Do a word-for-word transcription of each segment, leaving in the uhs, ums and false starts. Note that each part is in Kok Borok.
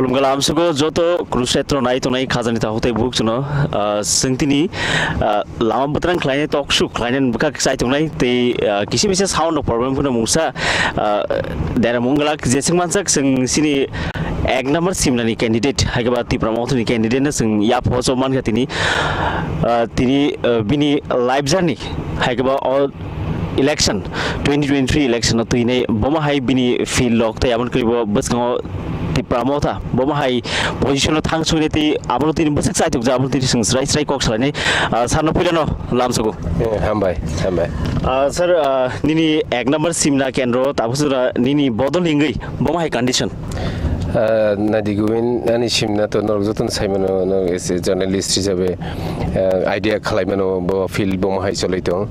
Khulumkha lamsugo joto Kurukshetro nai tongnai khajani takhuk tei bukchwno, ah, chwng tini, ah, lama bwtwrang khlainai, talk show khlainani bwkha chai tongnai tei, ah, kisa misa sound rok problem phano mungsa, ah, dera mungglak jeswk mansak chwng chini ek number simnani candidate, hai khe ba Tipra Mothani candidate no chwng yapho chop mankha tini, ah, tini, ah, bini life journey, hai khe ba o election, twenty twenty-three election o twinai bomo hai bini field lok tei aboni kwrwi bo bwskango Tipra Motha bomo hai position o thang songni tei abono tini bwswk chaitok ja abono tini chwng srai srai kok salainai, ah, sir no puila no lamsugo. Eh, hambai, hambai. Ah, sir, ah, nini ek number simna kendro tabuk sura nini bodol hingwi bomo hai condition. Ah, Nadi Govind, ani simna to norok jotono sai mano, norok as a journalist hisabe, ah, idea khalai mano, bo field bomo hai choloi tong.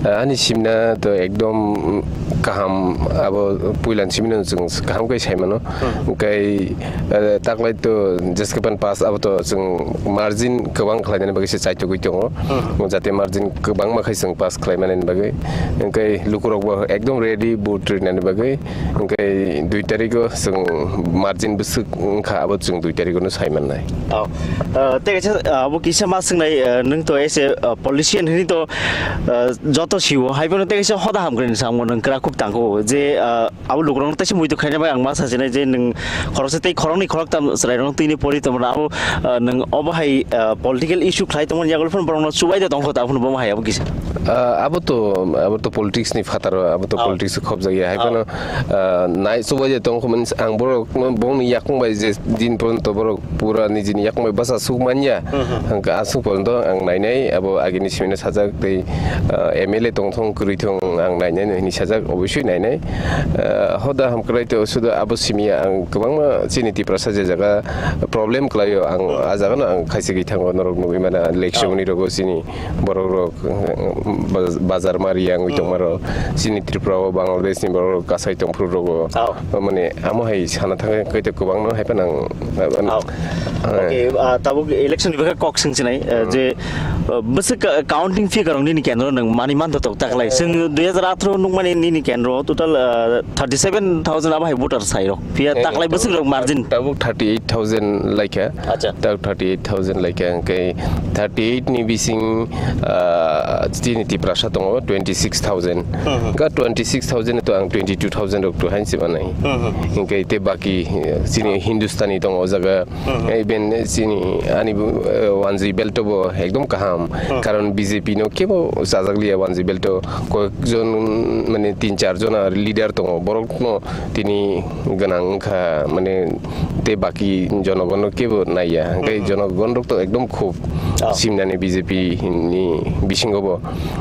Ah, ani simna to ekdom kaham, abo puilan simino chwng kaham kai sai mano. Hmm. Kai, ah, taklai to jeskapan pass abo to chwng margin kwbang khlainani bagwi se chaitogwi tongo. Hmm. Jate margin kwbangma khai chwng pass khlai manani bagwi. Hwnkhe lukurokbo ekdom ready vote rinani bagwi. Hwnkhe dui tarikgo chwng margin bwswk wngkha, abo chwng dui tarikgono sai mannai. Oh. Uh, tei kaisa, uh, abo kisa ma swngnai, uh, nwng to as a, uh, politician hwnwi to, uh, joto sio. Hai phano tei kaisa hoda hamkrai ni samung nwng kwrak kuk tangkho je, uh, abo lukurokno teisa muitu khaina bai ang ma sajinai je nwng khoroksa tei khoroknwi khoroktam chwrairokno twini pori tongmani abo, ah, nwng obo hai, ah, political issue khlai tongmani yagulo phano borokno chubai de tongkho ta phano bomo hai abo kisa. Ah, abo to, abo to politics ni phataro, abo to Oh. Politics khobjakya. Hai Oh. Phano, ah, nai chubai de tongkho mani ang borokno bongni yakung bai je din porjonto borok pura nijini yakung bai bwsa suk manya. Hmm, hmm. Hwnkhe aswk porjonto ang nainai abo agini simino sajak tei, ah, M L A tongthong kwrwi thong ang nainai hinwi sajak, obosoi nainai. Ah, hoda hamkrai to suda abo simi ang kwbangma chini Tiprasa je jaga problem kwlaio ang, ah jagano ang khaisagwi thango, norok nugwi mana lake Oh. Somoni rogo chini borok rok, ah, baz-, bazar mari yang ui Hmm. tongmaro chini Tripura o Bangladesh ni borok rok kasai tongphuru rogo. Oh. Mane amo hai sana thangkhe kaito kwbangno hai phano ang, ah, Oh. Ah. Okay, ah, tabuk election ni bagwi kok swngchinai, ah, Hmm. Je, ah, bwswk ka-, counting figure rok nini kendro nwng mani manthotok taklai. Eh. Chwng dui hajar atharo nukmani nini kendro total, ah, thirty seven thousand abo hai voter sairok. Phiya Eh, taklai tabuk, bwswk rok margin. Tabuk thirty eight thousand laikha. Acha. Tabuk thirty eight thousand laikha. Hwnkhe thirty eight ni bising, ah, chini Tiprasa tongo twenty six thousand. Hmm, hmm. Hwnkhe twenty six thousand to ang twenty two thousand rok to hain se manai. Hmm, hmm. Hwnkhe te baki, eh, chini Hindustani tongo o jaga. Hmm. Even chini ani bo, eh, wanjwi belt bo ekdom kaham. Hmm. Karon B J P no kebo chajakliya wanjwi belt o. Koyekjon, mane, tin char jona leader tongo. Borokno tini gwnang wngkha, mane, tei baki jonogonno kebo naiya. Hwnkhe Hmm. Jonogon rok to ekdom khub Oh. Simnani B J P ni bisingo bo.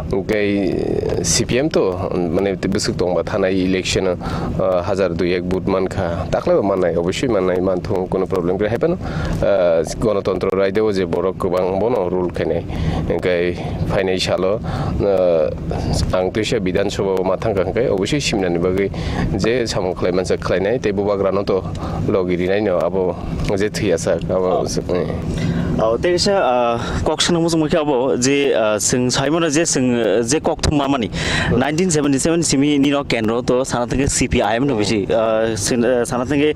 Hwnkhe C P M to, mane, bwswk tongba thanai election o, ah, hajar dui ek vote mankha. Taklaibo mannai, obosoi mannai, manthung, kono problem kwrwi. Hai phano, ah, Gonotontro raida o je borok kwbang bono rule khainai. Hwnkhe phainai salo, ah, ang twisa Bidhan Sabha o ma thangkha hwnkhe obosoi simnani bagwi je samung khlai mansa khlainai tei bubagrano to logi rinai no abo je thwiya sak abo Oh. se, eh. Oh, tei kaisa, ah, kok swngna muchung khe abo je, ah, chwng sai mano je chwng, eh, je kok thum ma mani. Hmm. Nineteen seventy seven simi nino kendro to sana thangkhe C P I M no Hmm. bisi, ah, sin-, ah, sana thangkhe,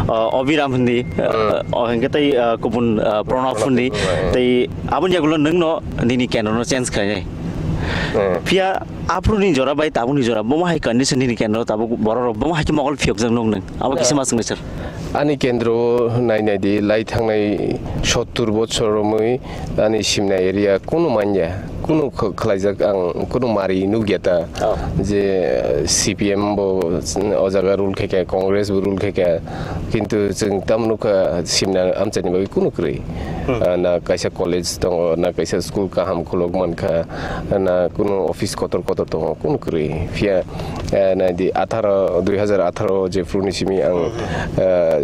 ah, Abhiram hindi, ah, Hmm. oh, hingke tei, ah, kubun, ah, Pranab hindi. Hmm. Tei aboni yagulo nwng no nini kendro no change khainai. Hmm. Phiya aphuru ni jora bai tabuk ni jora bomo hai condition nini kendro tabuk borok rok bomo hai khe mokol phiyok jak nuk nwng. Abo kisa Hmm. ma swngni sir. Ani kendro nai nai di, lai thangnai sottur bochor romwi ani Simna area kunu manya, kunu kh-, khlaijak ang kunu mari nukya ta. Oh. Je C P M bo o jaga rule khaikha, Congress bo rule khaikha, kintu chwng tamo nukha Simna amchaini bagwi kunu kwrwi. Hmm. Ah, na kaisa college tongo, na kaisa school kaham khulok mankha, na kunu office kotor kotor tongo, kunu kwrwi. Phiya, eh, nai di atharo, dui hazar atharo jephru ni simi ang, Hmm. eh,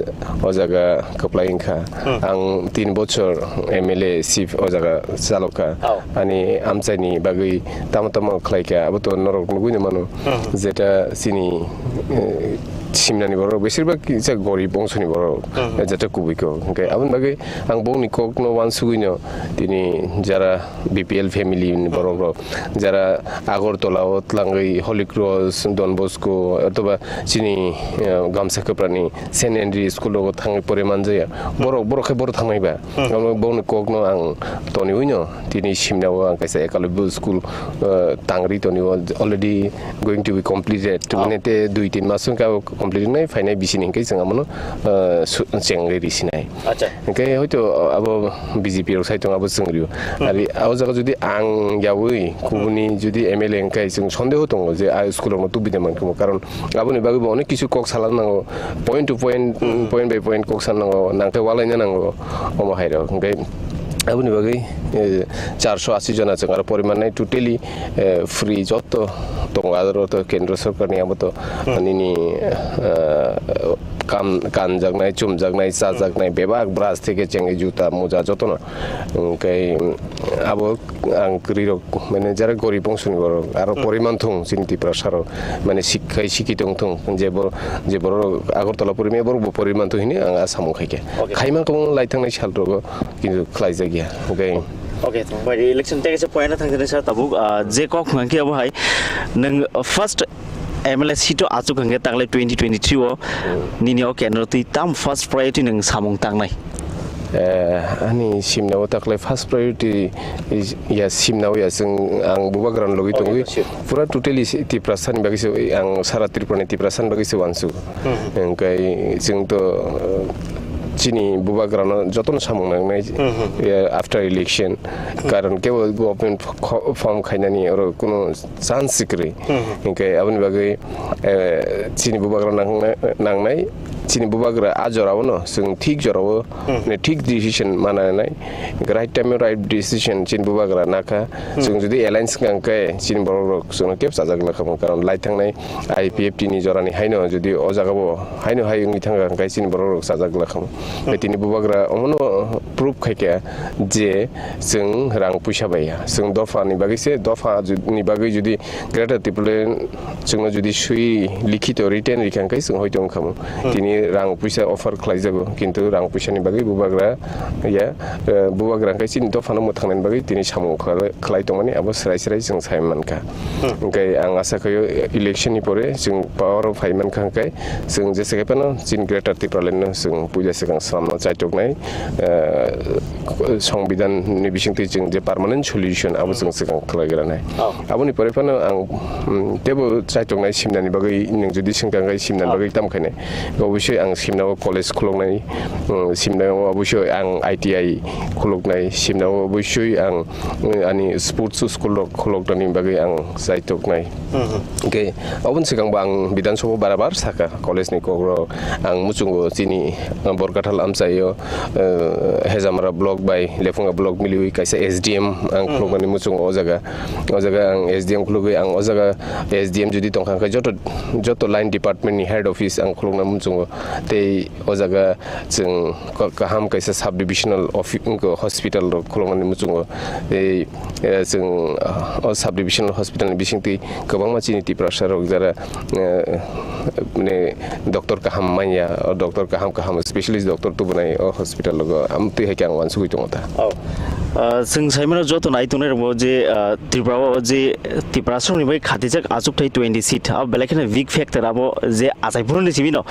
o jaga kwplai wngkha. Hmm. Ang tin bochor M L A sip o jaga chalokha. Oh. Ani amchaini bagwi tamo tamo khlaikha, abo to norok nugwi no mano. Hmm. Jeta chini, eh, simnani borok, besirbak kisa gorib ongsoni borok, hmm, jata kubui kok. Hingke aboni bagwi ang bongni kokno wansugwino tini jara B P L family ni borok rok, jara Agartala o tlangwi Holy Cross, Don Bosco, otoba chini, eh, Gamsa Kwprani Saint Andrew school rogo thangwi pore manjaya. Borok, borok khe borok thangnai ba. Hmm. Amo bongni kokno ang toniwino tini simnao ang kaisa Eklavya school, eh, tangri tonio already going to be completed. Oh. Mane te dui tin mas wngkha complete wngnai, phainai bisini hingke chwng amono, eh, su-, chengwi risinai. Acha. Hingke hoito abo B J P rok sai tongo, abo chwng rio. Hmm. Ari abo jaga jodi ang yawi, hmm, kubuni jodi M L A hingke chwng sondeho tongo je a school rokno tubui de mankhe, karon aboni bagwi bo onek kisu kok salang nango, point to point, hmm, point by point kok salang nango, nangkhe walaina nango, omo hai rok. Hingke aboni bagwi, eh, charso asi jona chwng aro poriman nai totally, eh, free jotto tongo, aro to kendro sorkar ni abo to, hmm, nini, eh, kam, kanjaknai, chumjaknai, chajaknai, bebak brush theke chengwi juta, moja jotono. Hingke abo ang kwrwi rok, mane jara gorib ongsoni borok, aro, hmm, poriman thung chini Tiprasa rok, mane sik-, khai sikhi tong thung, je bor-, je borok Agartala pori maya borok bo poriman thung hini ang a samung khaikha. Okay. Khaima khe laithangnai sal rogo, kintu khlaijak ya. Hingke okay, bai election tei kaisa point thang jani sir tabuk, ah, je kok hwnkha khe abo hai nwng first M L A seat o achuk hwnkhe taklai twenty twenty-three o, hmm, nini o kendro twi tam first priority nwng samung tangnai? Eh, ani simna o taklai first priority is, ya simna o ya chwng ang bubagra ni logi tongwi. Okay, sure. Pura totally si-, Tiprasa ni bagwi se ang sara Tripura ni Tiprasa ni bagwi se uansuk. Hmm. Hingke chwng to, eh, chini bubagrano jotono samung nangnai, hmm, eh, after election. Hmm. Karon kebo government fo-, form khainani oro kuno chance kwrwi. Hmm. Hingke aboni bagwi, eh, chini bubagra nang-, nangnai, chini bubagra a jorao no chwng thik jorao, hmm, ne thik decision mananai. Right time o right decision chini bubagra nakha. Hmm. Chwng jodi alliance wngkha hwnkhe chini borok rok chwngno kebo chajak lakha, karon lai thangnai I P F T ni jorani haino jodi o jaga bo haino hai wngwi thangkha hwnkhe chini borok rok chajak lakha. Hmm. Tini bubagra omono proof khaikha je chwng rang puisa bai ya, chwng dopha ni bagwi se, dopha ju-, ni bagwi jodi Greater Tipraland chwngno jodi swi likhito written rikha hwnkhe chwng hoito wngkhamu. Hmm. Tini rang puisa offer khlaijago, kintu rang puisani bagwi bubagra ya, eh, bubagra hwnkhe chini dophano mwthangnani bagwi tini samung khlai, khlai tongmani abo srai srai chwng sai mankha. Hmm. Hwnkhe ang asa khaio election ni pore chwng power o phai mankha hwnkhe chwng jesa khe phano chini Greater Tipraland no chwng puila swkang swnamna chaitoknai, eh, Songbidan ni bisingtwi chwng je permanent solution abo chwng swkang khlai granai. Oh. Aboni pore phano ang, mm, tebo chaitoknai simnani bagwi nwng jodi swngkha hwnkhe simnani, oh, bagwi tam khainai. Obosoi ang simnao college khuluknai, mm, simnao obosoi ang I T I khuluknai, simnao obosoi ang, mm, ani sports school rok khuluknani bagwi ang chaitoknai. Mhm. Hwnkhe oboni swkang bo ang Bidhan Sabha barabar sakha, college ni kok rok ang muchungo chini Borkathal amchaio, eh, Hejamara block bai Lephunga block miliwi kaisa S D M ang, mhm, khulukmani muchungo o jaga. O jaga ang S D M khulugwi ang o jaga S D M jodi tongkha hwnkhe joto, joto line department ni head office ang khulukna muchungo. Tei o jaga chwng ka-, kaham kaisa sub divisional offi-, hospital rok khulukmani muchungo. Tei, eh, chwng, ah, o sub divisional hospital ni bisingtwi kwbangma chini Tiprasa rok jara, eh, mane doctor kaham manya, o doctor kaham kaham specialist doctor tubunai o hospital rogo, amtwi hai khe ang uansugwi tongo ta. Oh. Ah, chwng saimano joto nai tongnai rokbo je, ah, Tripura o je Tiprasa rokni bai khatijak achukthai twenty seat, abo belai kheno big factor, abo je achai phuru ni simi no.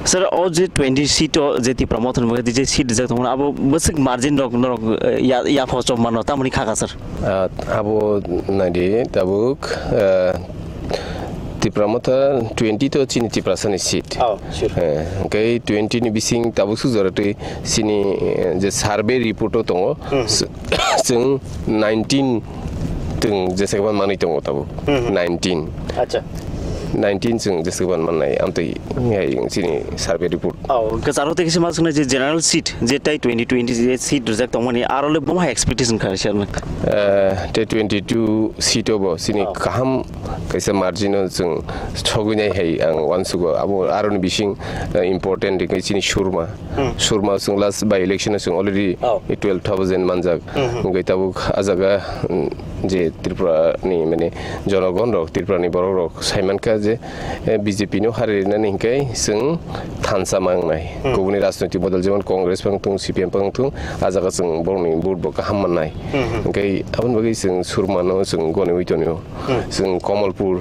Sir, o je twenty seat o je Tipra Motha ni bagwi je seat rijak tongmani, abo bwswk margin rok norok, eh, ya, ya pho chop mano, tamoni kha kha, sir? Ah, abo naidi tabuk, ah, Tipra Motha twenty to chini Tiprasa ni seat. Oh, sure. Eh, hwnkhe twenty ni bising tabuk suk jora twi chini, eh, je survey report o tongo. Hmm. S-, chwng nineteen chwng jesa khe manwi tongo tabuk. Hmm. Nineteen. Acha. Nineteen chwng jesa khe manwi amtwi hai chini survey report. Oh, kwcharo tei kisa ma swknai je general seat, je tai twenty twenty je seat rijak tongmani, aro le boma expectation kha sir nang? Eh, te twenty-two seat o bo chini, oh, kaham kaisa margin o chwng sogwi nai hai ang uansugo. Abo aroni bising, eh, important hwnkhe chini Surma. Hmm. Surma chwng last by election o chwng already, oh, twelve thousand manjak. Hmm, hmm. Hwnkhe tabuk a jaga, mm, je Tripura ni mane jonogon rok, Tripura ni borok rok sai mankha je, eh, B J P no hari rinani hinkhe chwng thansa mangnai. Hmm. Kubuni rajnoitik bodol jemon Congress phang thung, C P M phang thung, ah jaga chwng borokni vote bo kaham mannai. Hmm, hmm. Hinkhe aboni bagwi chwng Surma no chwng goniwi tonio. Hmm. Chwng Kamalpur,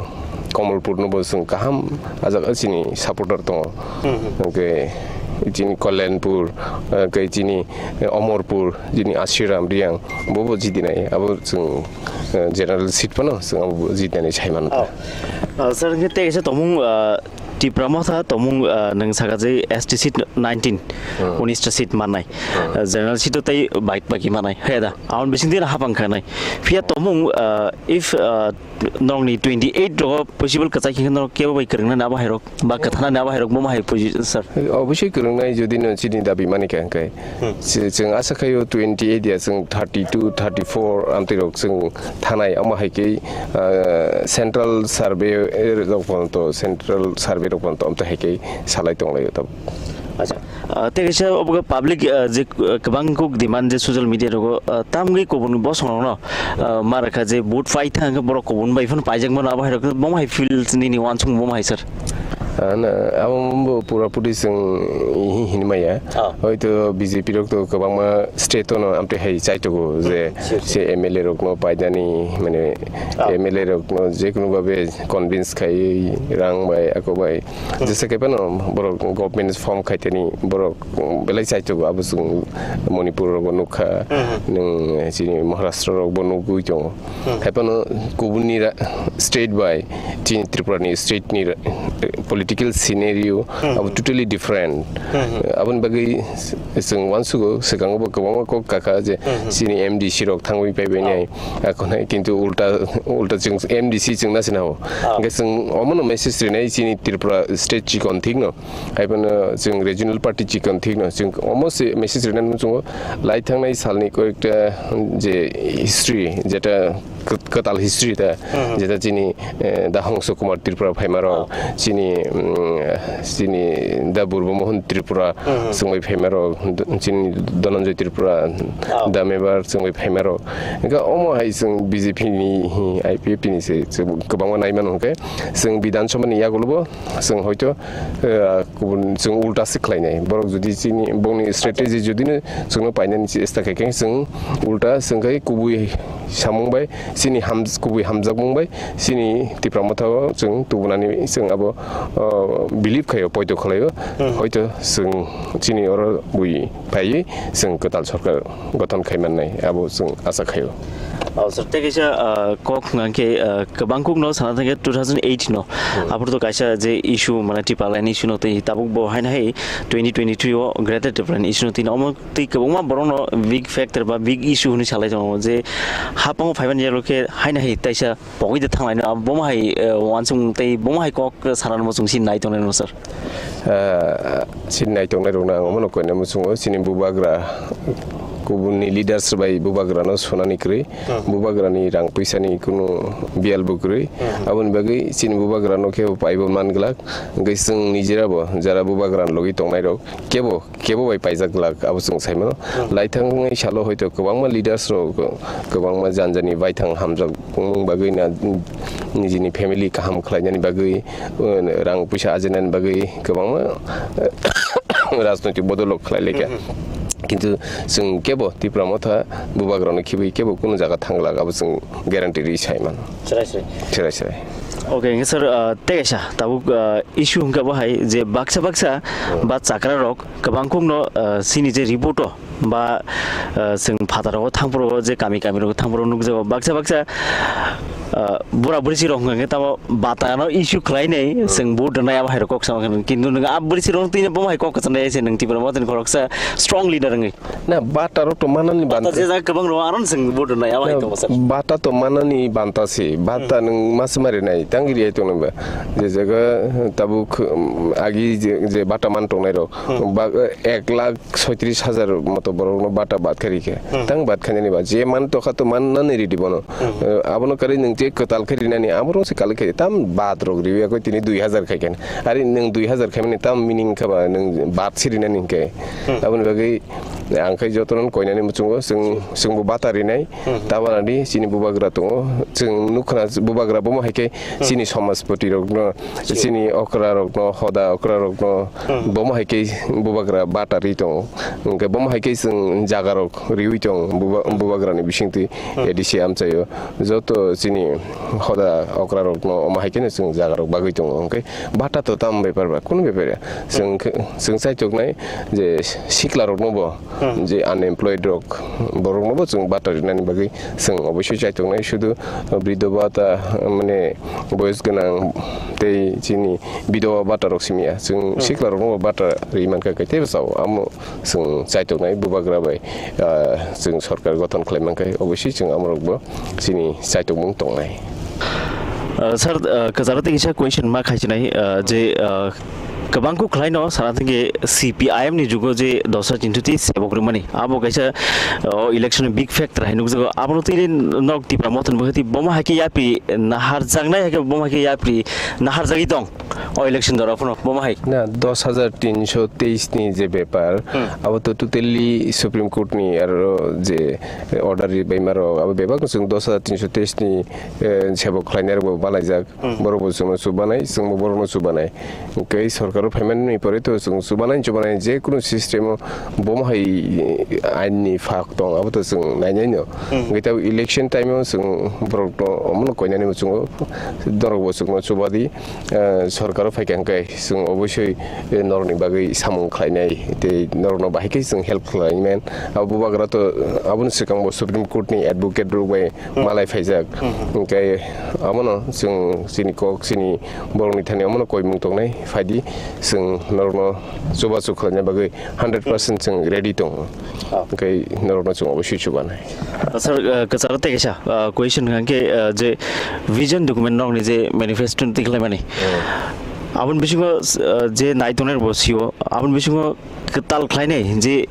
Kamalpur no bo chwng kaham ah jaga chini supporter tongo. Hmm, hmm. Hinkhe chini Kalyanpur, eh, hinkhe chini, eh, Amarpur, chini Ashiram Riyang, bo bo jidinai, abo chwng, eh, general seat phano chwng abo jidinani sai mano. Oh. Ah, sir, hinkhe tei kaisa tongmung, ah, Tipra Motha tongmung, ah, nwng saka je S T seat nineteen, Hmm. unis ta seat mannai. Hmm. Ah, general seat o tei bike bagi mannai, he da. Aboni bisingtwi hapang khanai. Phiya tongmung, ah, if, ah, norokni twenty eight rogo possible kwchai khe norok kebo bai kwrwngnani abo hairok ba kwthanani abo hairok bo ma hai position, sir? Obviously kwrwngnai, jodi no chini dabi mani kha hwnkhe. Hmm. Chwng asa khaio twenty eight ya, chwng thirty two, thirty four amtwi rok chwng thanai, omo hai khe, ah, central survey rok pon to, central survey rok pon to, amtwi hai khe salai tong laio tabuk. Acha, ah, tei kaisa obo public, ah, je, ah, kwbang kuk demand je social media rogo, ah, tamgwi kubun bosong rokno, ah, ma rwkha je vote pai thang khe borok kubun bai phano paijak mano, abo hai rok bo ma hai feel nini uansukmung bo ma hai, sir? Ah, na, abo bo pura puri chwng hi-, hinmaya. Ah. Hoito B J P rok to kwbangma state ono amtwi hai chaitogo je Hmm, sure, sure. se M L A rokno paidani, mane Ah. M L A rokno jekunu babe convince khai rang bai, ako bai. Hmm. Jesa khe phano borok government form khai tani borok belai chaitogo, abo chwng Manipur rogo nukha, Hmm. nwng chini Maharashtra rokbo nugwi tongo. Hmm. Hai phano kubuni ra-, state bai chini Tripura ni state ni ra-, political scenario Hmm. abo totally different. Hmm. Aboni bagwi chwng uansugo, swkango bo kwbangma kok kakha je Hmm. chini M D C rok thangwi paibai nai. Oh. Ako nai kintu ulta, ulta chwng M D C chwng na sina ho. Oh. Hwnkhe chwng omono message rinai chini Tripura state chikon thik no. Hai phano chwng regional party chikon thik no. Chwng omo se message rinani muchungo lai thangnai salni koyekta je history, jeta kwt-, kwtal history ta, Hmm. jeta chini, eh, Da Hongso Kumar Tripura phaima rok, Oh. chini, mm, chini Da Burba Mohan Tripura Hmm. chwngbai phaima rok, d-, chini Dhananjay Tripura, Oh. Da Mebar chwngbai phaima rok. Hwnkhe omo hai chwng B J P ni, I P F T ni se chwng kwbangma nai mano hwnkhe chwng Bidhan Sabha ni yagulo bo chwng hoito, eh, kubun chwng ulta se khlainai. Borok jodi chini bongni strategy jodi no chwngno painani chesta khe khe chwng ulta chwng khai kubui samung bai chini ham-, kubui hamjakmung bai chini Tipra Motha o chwng tubunani chwng abo, oh, believe khaio, poito khlaio. Hmm. Hoito chwng chini oro bui phaiwi chwng kwtal sorkar gothon khai mannai, abo chwng acha khaio. Oh, sir, tei kaisa, ah, kok hwnkha khe, ah, kwbang kok no sana thangkhe two thousand eight no. Hmm. Aphuru to kaisa je issue, mane Tipraland issue no tei tabuk bo haino hai twenty twenty-three o Greater Tipraland issue no tei omo tei kwbangma borok no big factor ba big issue hwnwi salai tongo je hapang o phaiban yalo khe haino hai taisa pogwi de thanglaino, abo bomo hai, eh, uansukmung tei bomo hai kok sanani muchung si nai tongnai no, sir? Ah, chini naitongnai rokno ang omono koina muchungo, chini bubagra kubuni leaders bai bubagrano sunani kwrwi, Hmm. bubagrani rang puisani kunu biyal bo kwrwi. Hmm. Aboni bagwi chini bubagrano khe paibo man glak, hwnkhe chwng nijera bo jara bubagrani logi tongnai rok kebo, kebo bai paijak glak, abo chwng sai mano. Hmm. Laithangni salo hoito kwbangma leaders rok, kwbangma janjani baithang hamjak wngmung bagwi na, nijini family kaham khlainani bagwi, uh, rang puisa ajinani bagwi kwbangma rajnoitik bodol rok khlai laikha. Hmm, hmm. Kintu chwng kebo Tipra Motha bubagrano khibi kebo kunu jaga thang glak, abo chwng guarantee rwi sai mano. Chwrai, chwrai. Chwrai, chwrai. Okay, hwnkhe sir, uh, tei kaisa tabuk, uh, issue hwnkha bo hai je baksa baksa Hmm. ba chakra rok kwbang kok no, uh, chini je report o ba, ah, chwng phataro thangphuru je kami kami rok thangphuru nukjago baksa baksa, ah, bura buri si rok hwnkha khe tamo bata no issue khlai nai, Hmm. chwng vote rwnai abo hai rok kok sama khe nung. Kintu nung a buri si rok twi bomo hai kok kwchang nai se nung Tipra Motha ni khoroksa strong leader wngwi. Na, bata rok to manani banta. Bata je jaga kwbang rok aro chwng vote rwnai abo hai Na, to bwsa. Bata to manani banta se. Bata Hmm. nung mas mari nai tangri ai tong nang ba. Je jaga tabuk, um, agi je, je bata man tong nai rok. Hmm. Ba, ek lakh soitris hajar moto borokno bata bad khe rikhe. Hmm. Tang bad khainani ba je man tokha to mannani ridi bono. Hmm. Eh, abono kwrwi nwng je kwtal khe rinani aborok se kwtal khe tam bad rok riwi khe tini dui hajar khai khe. Ari nwng dui hajar khaimani tam meaning kha ba nwng bad se rinani hinkhe. Hmm. Aboni bagwi Ang khe jotono koinani muchungo chwng, chwngbo bata rinai. Hmm. Tabana di chini bubagra tongo. Chwng nukha na bubagra bomo hai khe chini somajpoti rokno, chini okra rokno, hoda okra rokno, hmm, bomo hai khe bubagra bata ri tongo. Hwnkhe bomo hai khe chwng jaga rok riwi tongo buba-, bubagrani bisingtwi. Hmm. A D C amchaio. Joto chini hoda okra rokno omo hai kheno chwng jaga rok bagwi tongo. Hwnkhe bata to tam bepar ba, kunu bepar ya. Chwng khe, chwng chaitok nai je sikla rokno bo, hmm, je unemployed rok, borok no bo chwng bata rinani bagwi chwng oboisoi chaitok nai. Sudu bridho bata, mane boyos gwnang tei chini bidhoba bata rok simi ya. Chwng, hmm, sikla rokno bo bata ri mankha khe teibo chao. Amo chwng chaitok nai bubagra bai, ah, chwng sorkar gothon khlai mankha, oboisoi chwng amorok bo chini chaitokmung tongnai. Uh, sir, uh, kwcharo tei kisa question ma khaisinai, uh, je, uh, kwbangkuk khlaino sana thangkhe C P I M ni jugo je dosa chinthutwi sebok rwmani, abo kaisa, uh, election big factor hai nukjago. Abono twi nok Tipra Mothani bwkhati bomo hai khe yapri naharjaknai, hai khe bomo hai khe yapri naharjagwi tong o election jora phano bomo hai. Na, dos hajar tinso teis ni je bepar, hmm, abo to totally Supreme Court ni aro je order ri bai maro, abo bebak chwng dos hajar tinso teis ni, eh, sebok khlainai rok bo balaijak. Hmm. Borok bo chwngno chubanai, chwngbo borokno chubanai. Hwnkhe sorkaro phaimani pore to chwng chubanai, chubanai je kunu system o bomo hai, eh, ain ni phak tong, abo to chwng nainai no. Hmm. Hwnkhe tabuk election time o chwng borok to omono koinani muchungo, norok bo chwngno chubadi, eh, sorkaro phaikha hwnkhe chwng obosoi, eh, norokni bagwi samung khlainai tei norokno bahai khe chwng help khlainai man. Abo bubagra to aboni swkang bo Supreme Court ni advocate rok bai, hmm, malai phaijak. Hmm. Hwnkhe abono chwng chini kok, chini borokni thani omono koimung tongnai, phaidi chwng norokno chubachu khlaina bagwi hundred percent chwng ready tongo. Oh. Hwnkhe norokno chwng obosoi chubanai. Sir, uh, kwcharo tei kaisa, uh, question hwnkhe, uh, je vision document nokni je manifesto tikhlaimani. Hmm. Aboni bisingo, uh, je naitongnai bo sio, aboni bisingo kwtal khlainai je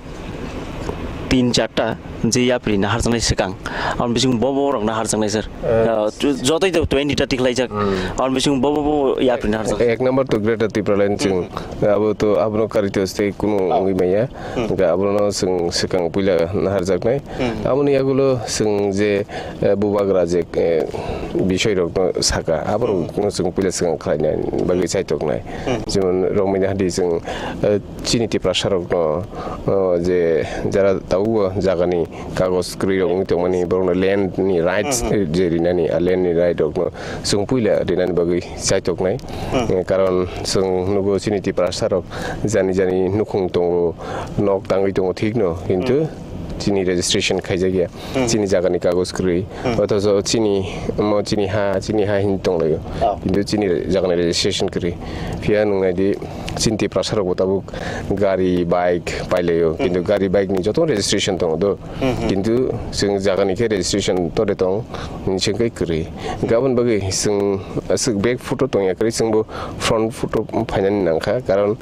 tin charta je yapri naharjaknai swkang, aboni bisingo bo borok naharjaknai sir. Eh. Ah, tu-, jotoi to twenty ta tiklaijak. Hmm. Aboni bisingo bo, bo, bo yapri naharjak. Ek number to Greater Tipraland chwng. Hmm. Abo to abono karwi to stay kunu, oh, wngwi manya. Hmm. Hwnkhe abono chwng swkang puila naharjaknai. Hmm. Aboni yagulo chwng je, eh, bubagra je, eh, bisoi rokno saka, aborokno chwng puila swkang khlaina bagwi chaitoknai. Hmm. Jemon Romani hadi chwng, eh, chini Tiprasa rokno, o, je jara tabukbo jagani kagoj kwrwi rok wngwi tongmani, borokno land ni rights, hmm, je rinani, a land ni right rokno chwng puila rinani bagwi chaitoknai. Hmm. Eh, karon chwng nugo chini Tiprasa rok jani jani nukhung tongo, nok tangwi tongo thikno, kintu, hmm, chini registration khaijakya. Hmm. Chini jagani kagoj kwrwi. Hmm. Othocho chini, mo chini ha, chini ha hin tonglaio. Oh. Kintu chini jagani registration kwrwi. Phiya nwng naidi, chini Tiprasa rokbo tabuk gari, bike pailaio. Hmm. Kintu gari, bike ni joto registration tongo do. Hmm, hmm. Kintu chwng jagani khe registration tore tong, chwng khe kwrwi. Gabon bagwi chwng aswk back photo tongya kwrwi, chwngbo front photo phainani nangkha, karon,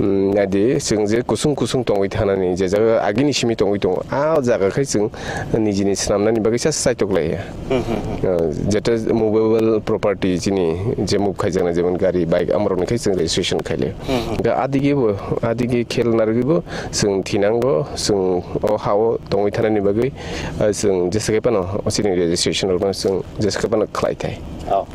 mm, naidi, chwng je kusung kusung tongwi thanani, je jaga agini simi tongwi tongo, a jaga khai chwng nijini swnamnani bagwi sa saitok laiya. Hmm, hmm, hmm. Uh, jeta movable property chini je move khaijaknai, jemon gari, bike, amorokni khai chwng registration khailai. Hmm, hmm. Ga adige bo, adige khel narwgwi bo chwng thinango, chwng o ha-o tongwi thanani bagwi, uh, chwng jesa khai phano o chini registration rokno chwng jesa khai phano khlai thai. Oh.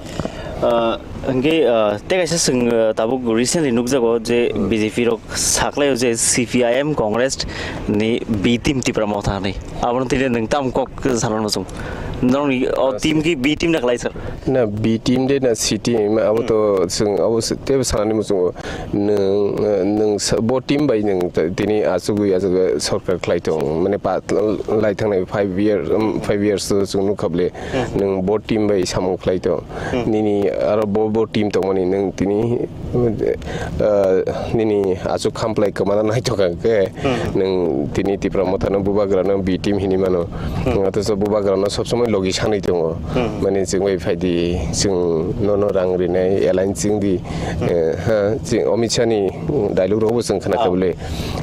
Uh, hwnkhe, uh, tei kaisa chwng, uh, tabuk recently nukjago je, hmm, B J P rok saklaio je C P I M Congress ni B team Tipra Motha hinwi. Abono tini nwng tam kok sanano chwng. Norokni o, ah, team ki B team na khlai sir? Na B team de na C team, abo, hmm, to chwng abo se-, teibo sanani muchungo. Nwng, uh, nwng sa-, bo team bai nwng t-, tini achugwi achugwi sorkar khlai tong. Mane pa-, lai thangnai five year, um, five years to chwng nukha bwle. Hmm. Nwng bo team bai samung khlai tong. Hmm. Nini aro bo, bo team tongmani nwng tini, uh, nini achuk khamplai kwmana naithok ang khe, hmm, nwng tini Tipra Mothano bubagrano B team hinwi mano. Hmm. Othocho bubagrano sob somoi logi sanwi tongo. Hmm. Mane chwng bai phaidi, chwng nono rang rinai, align chwng di. Hmm. Eh, ha, chwng Amit Shah ni dialogue rokbo chwng khna kha, ah, bwle.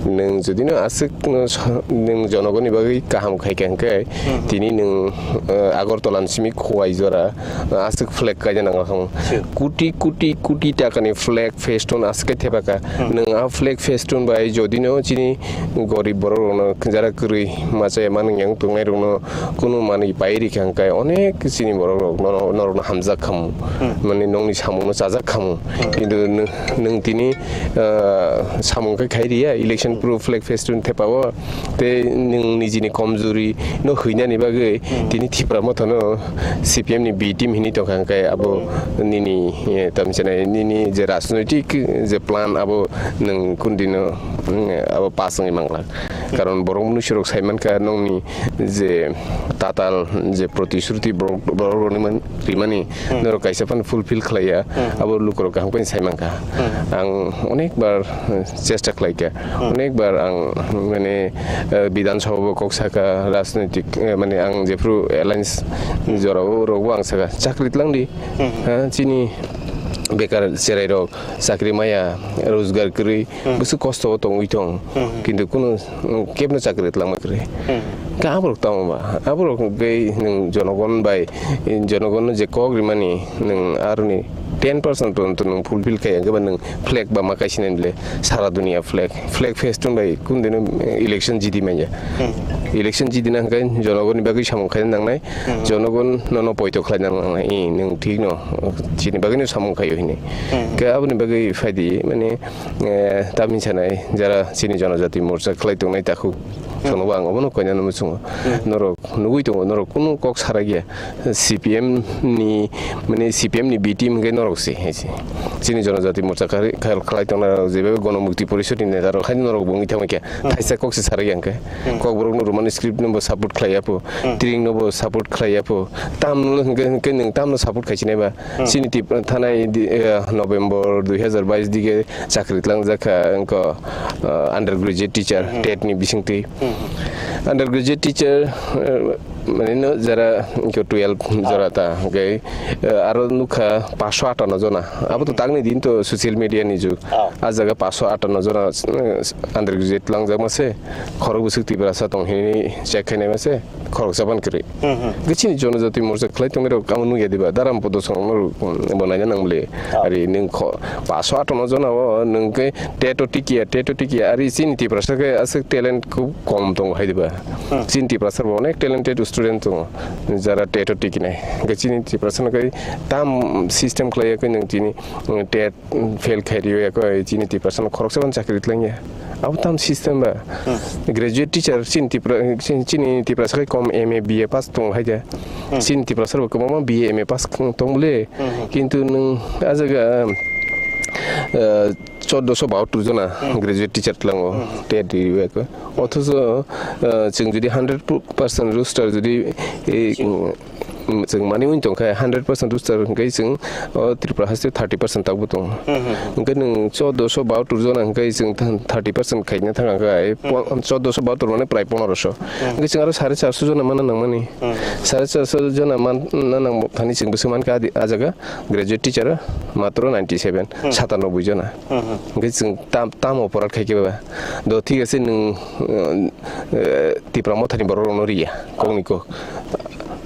Nwng jodi no aswk no sa-, nwng jonogoni bagwi kaham khai kha hwnkhe, hmm, tini nwng, eh, Agartala ni simi Khowai jora, eh, aswk flag kaina nang kha. Sure. Kuti, kuti, kuti takani flag flag festoon aswk khe thepaka. Hmm. Nwng a flag festoon bai jodi no chini gorib borok rokno jara kwrwi machaya manwi yang tongnai rokno kunu manwi pai rikha hwnkhe onek chini borok rok no, norokno hamjak khamu. Hmm. Mane nokni samung no chajak khamu. Hmm. Kintu nwng, nwng tini, ah, samung khe khai riya election pro flag festoon thepao. Tei nwng nijini komjuri no hwinani bagwi, hmm, tini Tipra Motha no C P M ni B team hinwi tongkha, hwnkhe abo, hmm, nini, eh, tamhinai nini je rajnoitik je plan abo nwng kundino, mm, abo pass wngwi mangla. Karon borok mwnwi sorok sai mankha nokni je tatal je protishruti borok, borok rokni man-, rimani, hmm, norok kaisa phano fulfill khlaiya, hmm, abo lukurok kaham khe sai mankha. Hmm. Ang onek bar, eh, chesta khlaikha, hmm, onek bar ang, mane, eh, Bidhan Sabha bo kok sakha, rajnitik, eh, mane ang jephru alliance, hmm, jorao rokbo ang sakha, chakri tlangdi, hmm, ha, chini bekar cherai rok chakri maya, rojgar kwrwi, hmm, bwswk kosto o tongwi tong, hmm, kintu kunu, mm, kebno chakri tlangma kwrwi. Hmm. Khe aborok tamo ba? Aborok hwnkhe nwng jonogon bai, jonogon no je kok rimani nwng aroni ten percent to, to nwng fulfill khai, hwnkhe ba nwng flag ba ma kaisa nai le sara dunia flag, flag festoon bai kundino election jidi manya. Hmm. Election jidi na hwnkhe jonogon ni bagwi samung khaina nangnai, hmm, jonogon no no poito khlaina nangnai, i nwng thik no chini bagwi no samung khaio hinwi. Hmm. Khe aboni bagwi phaidi mane, eh, tamni sanai jara chini Jonojati Morcha khlai tongnai takhuk, hmm, chwngno bo ang obono koinani muchungo. Hmm. Norok nugui tongo, norok kunu kok sarakya. C P M ni, mane C P M ni B team hwnkhe norok se, hai se. Chini Jonojati Morcha kari-, kal-, khlai tongna rok jebe Gono Mukti Porishod ni neta rok, haino norok bo wngwi thangbai khe. Hmm. Thaisa kok se sarakya hwnkhe. Hmm. Kokborok no Roman script no bo support khlaiya pho. Hmm. Tring no bo support khlaiya pho. Tam no hwnkhe, hwnkhe nwng tam no support khai sinai ba. Hmm. Chini Tip-, thanai di, eh, November dui hazar bais dige chakri tlangjak kha, wngkha, ah, undergraduate teacher, hmm, tet ni bisingtwi. Hmm. Undergraduate teacher, eh, mane no jara wngkha twelve, ah, jora ta, hwnkhe, eh, aro nukha paanch sho atanno jona. Abo to, hmm, tangni din to social media ni jug. Ah. A jaga paanch sho atanno jona, eh, undergraduate tlangjak ma se, khorok bwswk Tiprasa tong hinwi check khainai ma se. Khoroksa ban kwrwi. Hmm, hmm. Hwnkhe chini Jonojati Morcha khlai tongnai rok tamo nukya diba? Daram Podo song no, um, bo naina nang bole. Ah. Ari nwng kho-, paanch sho atanno jona o nwng khe tet o tikiya, tet o tikiya. Ari chini Tiprasa khe aswk talent khub kom tongo hai diba? Hmm. Chini Tiprasa bo onek talented student tongo, jara tet o tikinai. Hwnkhe chini Tiprasa no khe tam system khlaiya khe nwng chini, um, tet fail khai rwya khe chini Tiprasa no khoroksa ban chakri tlangya. Abo tam system ba? Hmm. Graduate teacher chini Tipra, chini, chini Tiprasa khe kom M A, B A pass tong hai de. Hmm. Chini Tiprasa bo kwbangma B A, M A pass tong bole. Hmm. Kintu nwng a jaga, eh, chordoso bahattor jona, hmm, graduate teacher tlango, hmm, tet rwya khe. Othocho, eh, chwng jodi hundred percent roster jodi, eh, mm, chwng manwi wng tongkha hundred percent roster hwnkhe chwng o Tripura haste thirty percent takbo tongo. Hmm, hmm, hmm. Hwnkhe nwng chordoso bahattor jona hwnkhe chwng thirty percent khaina thangkha khe, hmm, po-, chordoso bahattor mane prai poneroso. Hmm. Hwnkhe chwng aro sare charso jona mana nangmani. Hmm. Sare charso jona mana nangbo thani chwng bwswk mankha adi, a jaga graduate teacher matro ninety seven, hmm, satanoboi jona. Hmm, hmm. Hwnkhe chwng tam, tamo oporadh khaikhe ba? Do thik ase nwng, eh, Tipra Mothani borok rokno riya, kokni kok.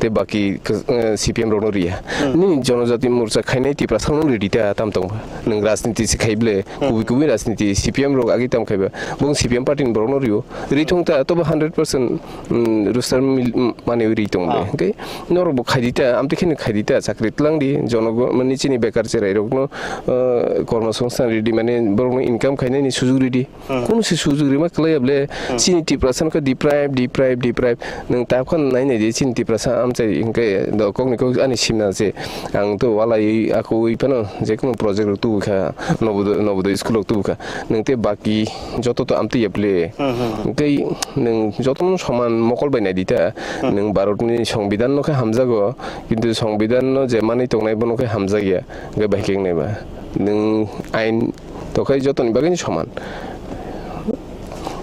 Tei baki, eh, C P M rokno riya. Hmm. Nini Jonojati Morcha khainai Tiprasa rokno ridi ta tam tongba. Nwng rajniti se khai ble, hmm, kubui kubui rajniti C P M rok agi tam khaiba. Bong C P M party ni borokno rio. Ri thong ta tobo hundred percent, mm, roster mil-, mm, mane ri tong ble. Ah. Hwnkhe norok bo khaidi ta, amtwi kheno khaidi ta, chakri tlang di, jonogo-, mani chini bekar cherai rokno, eh, kormo songsthan ridi, mane borokno income khainani sujug ridi. Hmm. Kunu se sujug rima kwlaiya ble, hmm, chini Tiprasa no khe deprive, deprive, deprive. Nwng ta khan nai nai di chini Tiprasa amchai hwnkhe do kokni kok ani simna se. Ang to walai akoi phano je kunu project rok tubu kha, Nobodo-, Nobodoy school rok tubu kha. Nwng tei baki joto to amtwi ya ble. Hmm, hmm, hmm. Tei nwng jotono soman mokol bai nai di ta. Hmm. Nwng Bharat ni Songbidan no khe hamjago, kintu Songbidan no je manwi tongnai bono khe hamjakya. Hwnkhe bai khe wngnai ba? Nwng ain to khai jotoni bagwi soman.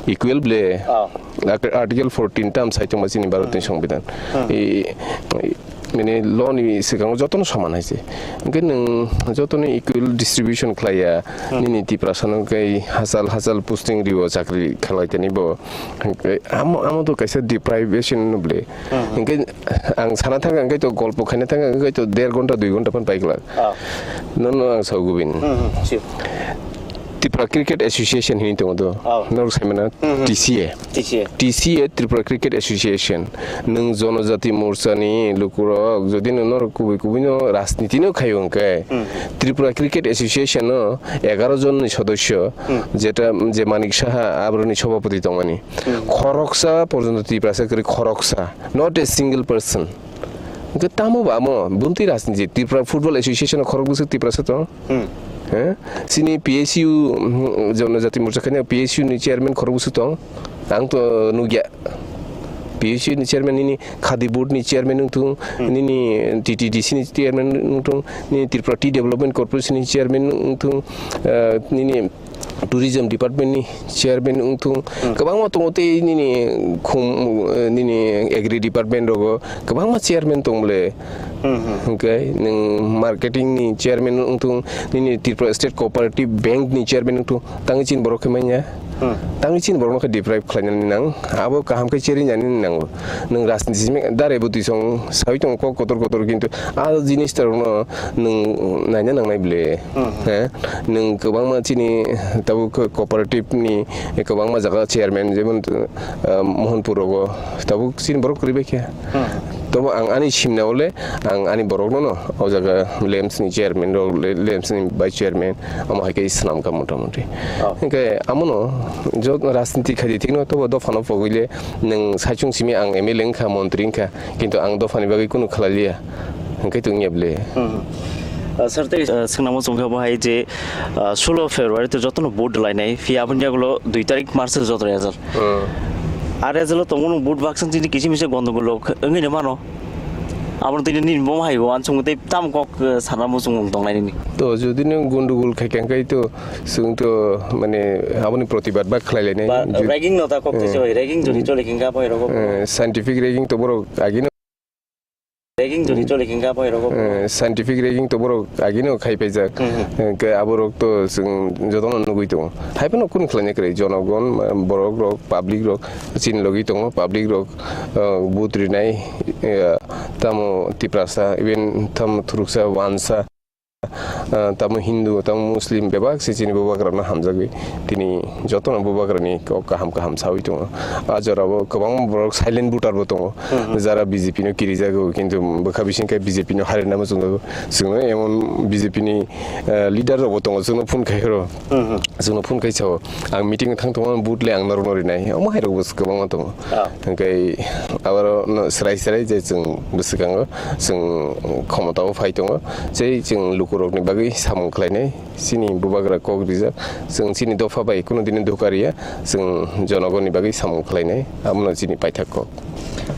Equal ble. Ah. Art-, Article fourteen tam sai tongma chini Bharat ni Songbidan. Hmm. I, i, mane law ni swkango jotono soman hai se. Hwnkhe nwng jotono equal distribution khlai ya, Hmm. nini Tiprasa no khe hachal hachal posting rio chakri khlai tani bo. Hwnkhe amo, amo to kaisa deprivation no ble. Hmm. Hwnkhe ang sana thangkha, hwnkhe to golpo khaina thangkha, hwnkhe to der ghonta, dui ghonta phan pai glak. Ah. Nono ang sao gubin. Hmm, hmm, sure. Tripura Cricket Association hini tongo do. Oh. Norok sai mano Hmm, hmm. T C A. T C A. T C A, Tripura Cricket Association. Nwng Jonojati Morcha ni lukurok, jodi no norok kubui kubui no rajniti no khayo hwnkhe, Hmm. Tripura Cricket Association no egaroh jon ni sodosyo, Hmm. jeta, je Manik Saha abroni sobhapoti tongmani. Hmm. Khoroksa porjonto Tiprasa kwrwi khoroksa, not a single person. Hwnkhe tamo ba amo, buntwi rajniti, Tripura Football Association o khorok bwswk Tiprasa tong? Hmm. He? Chini P S U, mm, Jonojati Morcha khaina P S U ni chairman khorok bwswk tong? Ang to nukya. P S U ni chairman nini khadi board ni chairman wngthung, Hmm. nini T T D C ni chairman wngthung, nini Tripura Tea Development Corporation ni chairman wngthung, ah, nini tourism department ni chairman wngthung, Hmm. kwbangma tongo tei nini khum, eh, nini agri department rogo kwbangma chairman tong bole. Hmm, hmm. Hwnkhe nwng marketing ni chairman wngthung, nini Tripura State Cooperative Bank ni chairman wngthung, tangwi chini borok khe manya? Hmm. Tangwi chini borok no khe deprive khlainani nang, abo kaham khe cherinani nango. Nwng rajniti simi dare bwtwi song sawi tongo kok kotor kotor, kintu a jinis rok no nwng naina nangnai bile. Hmm. He? Nwng kwbangma chini tabuk cooperative ni kwbangma jaga chairman, jemon, ah, Mohanpur rogo tabuk chini borok kwrwi bai khe. Hmm. Tobo ang ani simna ole ang ani borok no no o jaga LAMPS ni chairman rok, le-, LAMPS ni vice chairman, omo hai khe swnam kha mota moti. Oh. Hwnkhe amono jot rajniti khaidi thikno tobo dophano pogwile nwng saichung simi ang M L A wngkha, montri wngkha, kintu ang dophani bagwi kunu khlai liya. Hwnkhe tong ya bwle. Hmm. Ah, sir, tei, ah, swngnamo chwngkha bo hai je, ah, solo February to jotono vote lainai, phiya aboni yagulo dui tarik March joto rejal. Hmm. A rejalo tongo nwng vote baksa chini kisi misa gondogol rok wngwi no mano. Abo tini nini bo hai bo uansukmung tei tamo kok, eh, sana muchung tongnai nini. To jodi nwng gundugul khai khe, hwnkhe to chwng to mane aboni protibad ba khlai lainai. Ba, jodi ragging no ta kok twi se bai, ragging jodi choli khe, hwnkhe abo hai rok kok. Eh, scientific ragging to borok agino. Ragging jodi choli khe, hwnkhe abo hai rok kok. Eh, scientific ragging to borok agino khai paijak. Hmm, hmm. Hwnkhe aborok to chwng jotono nugwi tongo. Hai phano kunu khlaina kwrwi, jonogon, eh, borok rok, public rok, chini logi tongo, public rok, eh, vote rinai, eh, tamo Tiprasa, even tamo Thuruksa, Wansa, ah, tamo Hindu, tamo Muslim, bebak se chini bubagrano hamjagwi tini jotono bubagrani kok kaham kaham sawi tongo. A jorao kwbangma borok silent voter bo tongo, Hmm. jara B J P no kirijago, kintu bwkha bising khe B J P no harina muchungo. Chwngno emon B J P ni, ah, leader rok bo tongo, chwngno phone khai rw. Hmm, hmm. Chwngno phone khai sao, ang meeting thang tongo, vote le ang norokno rinai, omo hai rok bo kwbangma tongo. Ah. Hwnkhe abo no swrai swrai je chwng bwswkango chwng khomotao phai tongo, tei chwng lukurokni bagwi samung khlainai, chini bubagra kok rijak, chwng chini dopha bai kunu dini dukha riya, chwng jonogonni bagwi samung khlainai, abono chini paithak kok.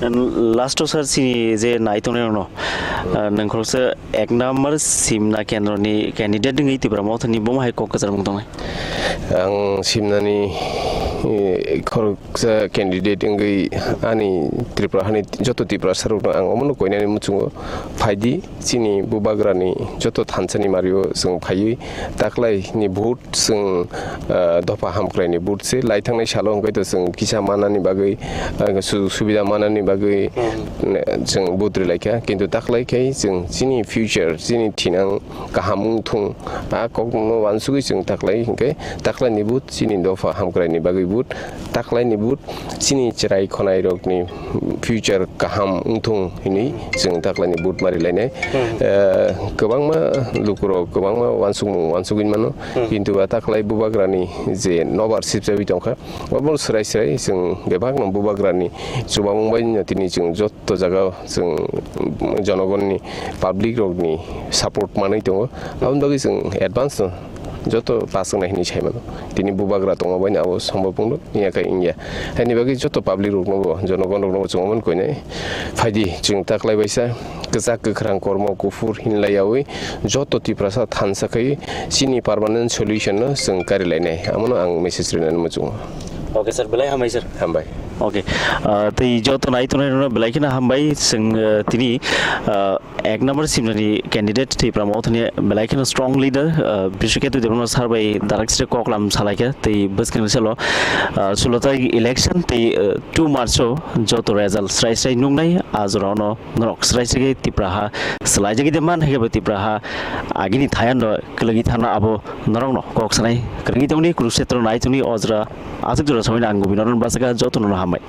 And last o sir, chini je nai tongnai rokno, ah, nwng khoroksa ek number simna kendroni candidate wngwi Tipra Mothani bomo hai kok kwcharmung tongnai? Ang simnani, eh, khoroksa candidate wngwi ani Tripura hani joto Tiprasa rokno ang omono koinani muchungo phaidi, chini bubagrani joto thansani mario chwng phaiwi taklaini vote chwng, ah, dopha hamkraini vote se lai thangnai salo hwnkhe to chwng kisa manani bagwi, ah, sujog subida manani bagwi, Hmm. eh, chwng vote rwlai kha, kintu taklai khe chwng chini future, chini thinang kaham wng thung, a kokno uansugwi chwng taklai hwnkhe taklaini vote chini dopha hamkraini bagwi vote, taklaini vote chini chwrai khwnairokni future kaham wng thung hinwi chwng taklaini vote ma rwlainai. Hmm. Eh, kwbangma lukurok kwbangma uansukmung uansugwi mano, Hmm. kintu a taklai bubagrani je nobar sipjagwi tongkha, obo swrai swrai chwng bebakno bubagrani chubamung bai no tini chwng joto jaga chwng jonogonni, public rokni support manwi tongo. Aboni bagwi chwng advance no joto pass wngnai hinwi sai mano. Tini bubagra tongma bai no abo sombhob wngno ya khe wngya. Haini bagwi joto public rokno bo, jonogon rokno bo chwng omono koinai. Phaidi chwng taklai baisa kwchak kwkhrang kormo kuphur hinlai yaui joto Tiprasa thansa khai chini permanent solution no chwng karilainai. Amono ang message rinani muchungo. Okay sir, belai hambai sir. Hambai. Okay, ah, tei joto nai tongnai rokno belai kheno hambai. Chwng, ah, tini, ah, ek number simnani candidate tei pramo thani belai kheno strong leader, ah, Biswaketu Debbarma sir bai darak side koklam salaikha tei bwskangni salo, ah, sulo tarik election tei, ah, two March o joto result srai srai nuknai, ah, jorao no norok srai srai khe Tipra ha swlaijagwi de man, hai khe bo Tipra ha agini thayano kwlwgwi thangna abo norokno kok sanai kwrwngwi tongni Kurukshetra nai tongni ojra aswk jora samani ang gubinoro bachakha jotono hambai.